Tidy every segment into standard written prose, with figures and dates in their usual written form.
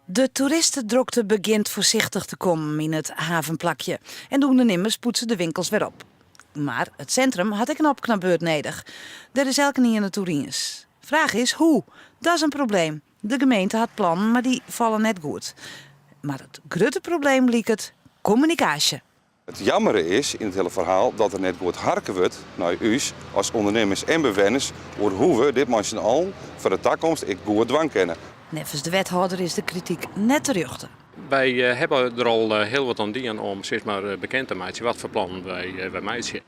De toeristedrokte begjint foarsichtich te kommen yn it havenplakje en de ûndernimmers poetse de winkels wer op. Mar it sintrum hat ek in opknapbeurt nedich. Dêr is elkenien it oer iens. Fraach is hoe? Dat is in probleem. De gemeente hat plannen, mar dy falle net goed. Mar it grutte probleem liket kommunikaasje. It jammere is yn it hiele ferhaal dat der net goed harke wurdt nei ús as ûndernimmers en bewenners oer hoe we dit mei syn allen foar de takomst ek goed dwaan kinne. Neffens de wethâlder is de krityk net terjochte. Wy hawwe der al hiel wat oan dien om sis mar bekend te meitsjen wat foar plannen wy meitsje.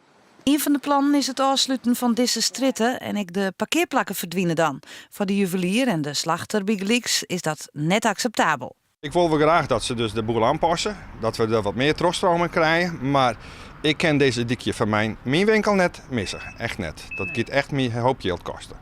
Ien fan de plannen is it ôfsluten fan dizze strjitte en ek de parkearplakken ferdwine dan. Foar de juwelier en de slachter bygelyks is dat net akseptabel. Ik wol wol graach dat se dus de boel oanpasse, dat we der wat mear trochstroming krije, mar ik kin dizze dykje foar myn winkel net misse, echt net. Dat giet echt my in hoop jild koste.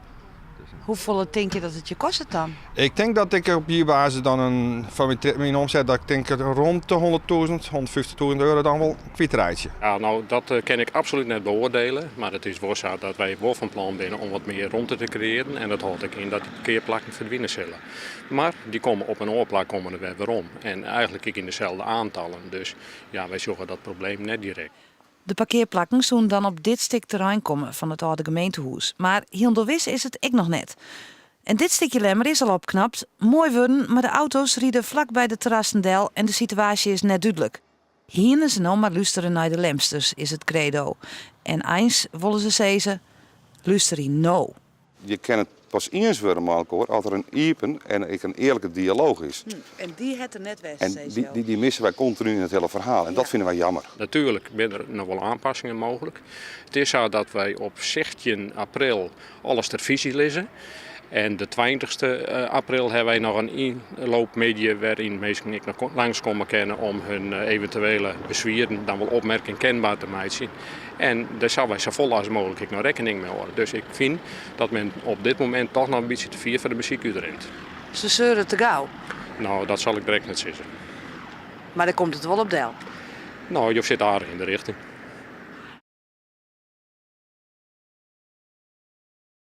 Hoefolle tinke je dat it je kostet dan? Ik tink dat ik op jierbasis dan in, foar myn omset, dat ik tink rond de 100.000, 150.000 euro dan wol kwytreitsje. Ja, no, dat kin ik absolút net beoardiele, mar it is wol sa dat wy wol fan plan binne om wat mear romte te kreëaren en dat hâldt ek yn dat dy parkearplakken ferdwine sille. Mar dy komme op in oar plak komme der wer werom en eigentlik ek yn deselde oantallen. Dus ja, wy sjogge dat probleem net direkt. De parkearplakken soene dan op dit stik terrein komme fan it âlde gemeentehûs, mar hielendal wis is it ek noch net. En dit stikje Lemmer is al opknapt, moai wurden, mar de auto's ride flak by de terrassen del en de situaasje is net dúdlik. Hiene se no mar lústere nei de Lemsters, is it kredo. En eins wolle se sizze, lústerje no. Je kinne it pas iens wurde mei elkoar as der in iepen en ek in earlike dialooch is. En dy hat der net west, En sizze jo. dy misse wy kontinu yn it hiele ferhaal en dat fine wy jammer. Natuerlik binne der noch wol oanpassingen mooglik. It is sa dat wy op 16 april alles ter fisy lizze. En de tweintichste april hawwe wy noch in ynloopmiddei wêryn minsken ek noch langskomme kinne om hun eventuele beswieren dan wol opmerking kenbaar te meitsjen. En dêr sille wy safolle as mooglik ek noch rekkening mei hâlde. Dus ik fyn dat men op dit momint toch noch in bytsje te fier foar de muzyk útrint. Se seure te gau. No, dat sil ik direkt net sizze. Mar dêr komt it wol op del. No, jo sitte aardich yn de rjochting.